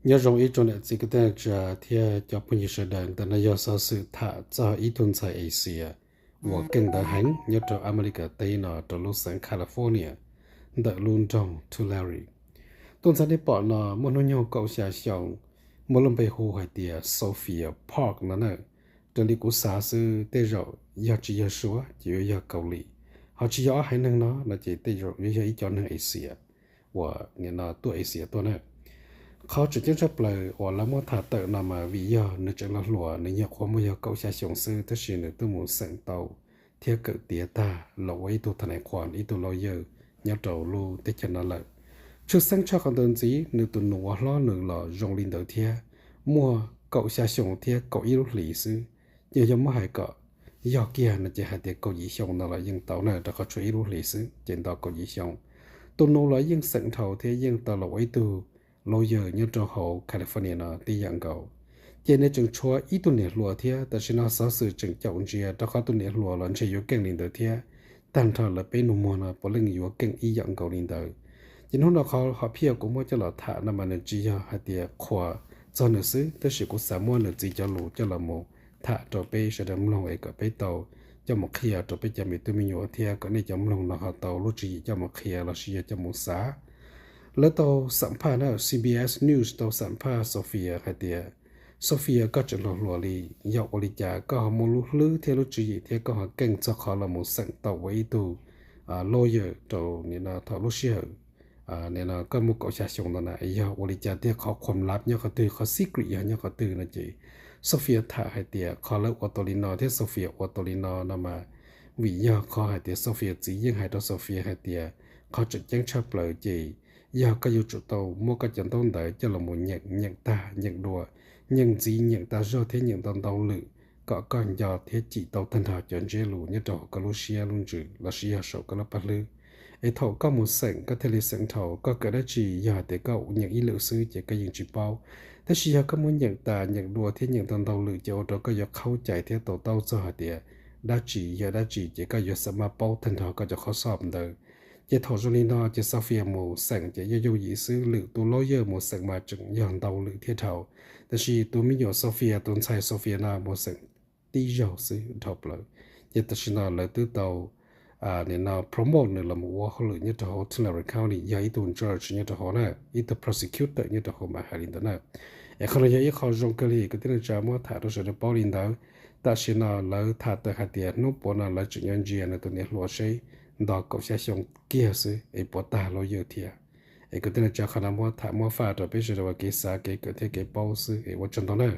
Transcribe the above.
Nyob zoo ib tsoom niam txiv kwv tij neej tsa thiab cov phooj ywg sawv daws. Ntawm no yog xov xwm tham txog ib tug ntxhais Asia uas keej ntawv heev nyob rau Amelikas teb no rau lub xeev California ntawm lub nroog Tulare. Tus ntxhais nej pom no muaj hnub nyoog kaum xya xyoo, muaj lub npe hu hais tias Sophia Park no na. Raws li kuv xav xwb tej zaum yog tsis yog Suav ces yuav yog Kaus Lim, ho tsis yog ob haiv neeg no no ces tej zaum yuav yog ib cov neeg Asia uas nim no tuaj Asia tuaj na. Qhov tseem ceeb tshaj plaws uas lawv muab tham tawm no mas vim yog nws tseem los hluas, nws nyuam qhuav muaj yog kaum xya xyoo xwb, tab sis nws twb mus xeem tau thiab kawm tiav tag los ua ib tug thas nais qhuas, ib tug lawyers nyob rau lub teb chaws no lawm. Tshwj xeeb tshaj qhov ntawd ntxiv, nws tus nus uas hlob nws los zoo li ntawd thiab, muaj kaum xya xyoo thiab kaum ib lub hlis xwb. Ces yog muab hais kom yog kiag no ces hais tias kaum yim xyoo no los yeej tau na, rau qhov tshuav ib lub hlis xwb ces nto kaum yim xyoo. Tus nus los yeej xeem dhau thiab yeej tau los ua ib tug lawyer nyob rau hauv California no tib yam nkaus. Ces nws tseem tshuav ib tug niam hluas thiab, tam sim no xov xwm tseem caum ntsia rau qhov tus niam hluas los ntshe yuav keej li ntawd thiab. Tag nrho lawv peb nus muag no puav leej yuav keej ib yam nkaus li ntawd. Ces hnub no qhov hom phiaj kuv muab coj los tham no mas nws tsis yog hais tias qhuas txog nws xwb, tab sis kuv xav muab nws txiv cov lus coj los mus tham rau peb sawv daws mloog es kom peb tau coj mus qhia rau peb cov me tub me nyuam thiab kom nej cov mloog no ho tau lub tswv yim coj mus qhia lossis yog coj mus xav. Lawv tau xam phaj na, C B S News tau xam phaj Sophia hais tias, Sophia, koj tseem hluas hluas li, yog ua li cas koj ho muaj lub hlwb thiab lub tswv yim thiab koj ho keej txog qhov los mus xeem tau ua ib tug lawyer rau nim no thaum lub sij hawm nim no koj muaj kaum xya xyoo ntawd na, yog ua li cas thiab qhov qhuam lav nyob qhov twg, qhov secret yog nyob qhov twg no ces Sophia tham hais tias qhov lawv ua tau li no thiab Sophia ua tau li no no mas vim yog qhov hais tias Sophia txiv yeej hais rau Sophia hais tias qhov tseem ceeb tshaj plaws ces yog koj yuav tsum tau muab koj cov ntaub ntawv coj los mus nyeem, nyeem tag nyeem dua, nyeem ntxiv nyeem tas zog thiab nyeem ntau ntau lwm kom koj nco thiab cim tau tag nrho cov ntsiab lus nyob rau hauv koj lub siab lub ntsws lossis yog saum koj lub paj hlwb. Es thaum koj mus xeem koj thiaj li xeem dhau, koj kawm dab tsi yog hais tias koj nyeem ib lwm xwb ces koj yeej tsis paub. Tab sis yog koj muab nyeem tas nyeem dua thiab nyeem ntau ntau lwm ces ua rau koj yuav qhaub cai thiab to taub txog hais tias dab tsi yog dab tsi ces koj yuav xam maj paub tag nrho koj cov qhov xov ntawd. Ces thaum zoo li no ces Sophia mus xeem ces yooj yooj yim xwb, lwm tus lawyer mus xeem mas tseem yog ntau lwm thiab dhau. Tab sis tus me nyuam Sophia, tus ntxhais Sophia no mus xeem tib zaug xwb dhau plaws. Ces tam sim no lawv twb tau nim no promote nws los mus ua hauj lwm nyob rau hauv Tulare County, yog ib tug judge nyob rau hauv na, ib tug prosecutor nyob rau hauv mas hais li ntawd na. Es qhov no yog ib qho zoo kawg li kwv tij neej tsa muab tham rau sawv daws paub li ntawd. Tam sim no lawv tham tawm hais tias hnub puav no lawv tseem yuav ntsia nws tus niam hluas seb nto kaum xya xyoo kiag xwb es puas tag lawyer thiab. Es kwv tij neej tsa, qhov no muab tham muab faj rau peb sawv daws ua kev xav kev kawm thiab kev paub xwb es ua tsaug ntau na.